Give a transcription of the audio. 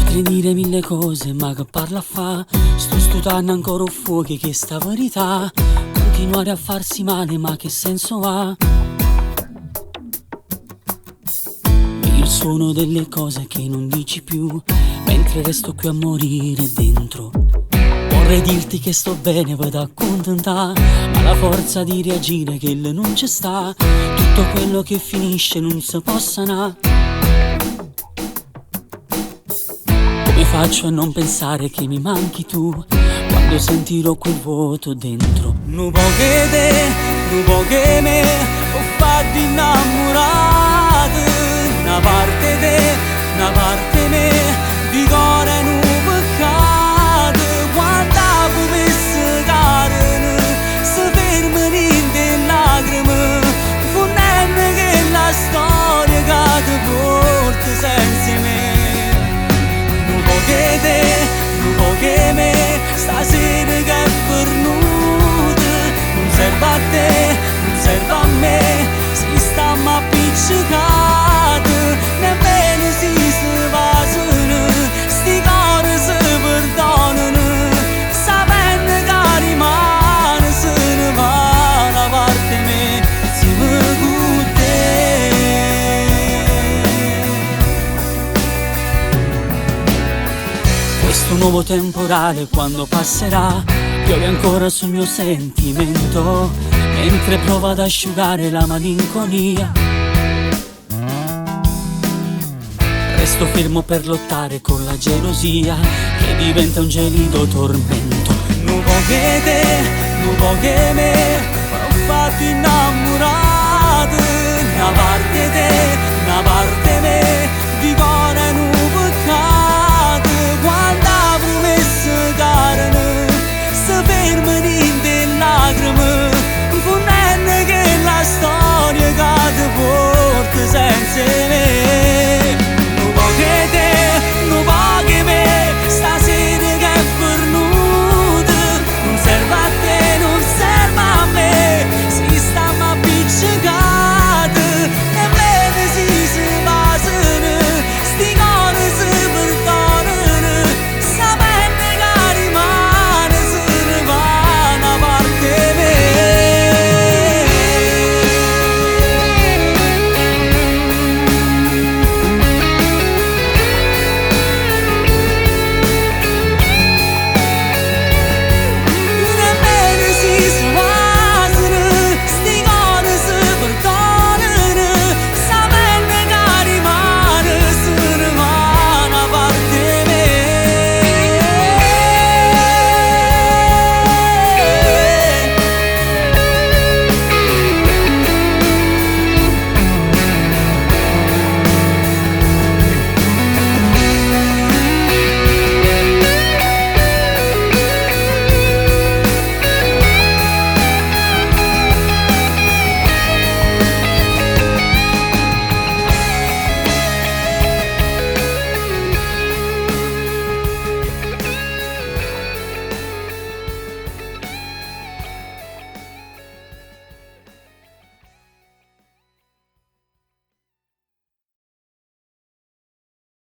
Potrei dire mille cose, ma che parlo a fa'? Sto stutanno ancora 'o fuoco 'e chesta verità. Continuare a farsi male, ma che senso ha? Il suono delle cose che non dici più, mentre resto qui a morire dentro. Vorrei dirti che sto bene, vado a contentà, ma la forza di reagire che non ci sta. Tutto quello che finisce non si può sanare. Come faccio a non pensare che mi manchi tu quando sentirò quel vuoto dentro? Nu poco 'e te, nu poco 'e me, po' fa duje 'nnammurate. Na parte 'e te, na parte 'e me, duje core è nu peccato. Quando 'a prumesse carene, se fermano 'int' 'e lacrime, 'nfunnenno chella storia ca te puorte senza 'e me. Nu poco 'e te, nu poco 'e me, stasera che è fernuta, nun serve a te, nun serve a me, si stammo appiccecate, nemmeno si se vasano, sti core se perdonano, sapenno ca dimane se ne va 'na parte 'e me, nzieme cu te. Questo nuovo temporale quando passerà, piove ancora sul mio sentimento, mentre provo ad asciugare la malinconia. Resto fermo per lottare con la gelosia, che diventa un gelido tormento. Nu poco 'e te, nu poco 'e me, po' fa duje 'nnammurate.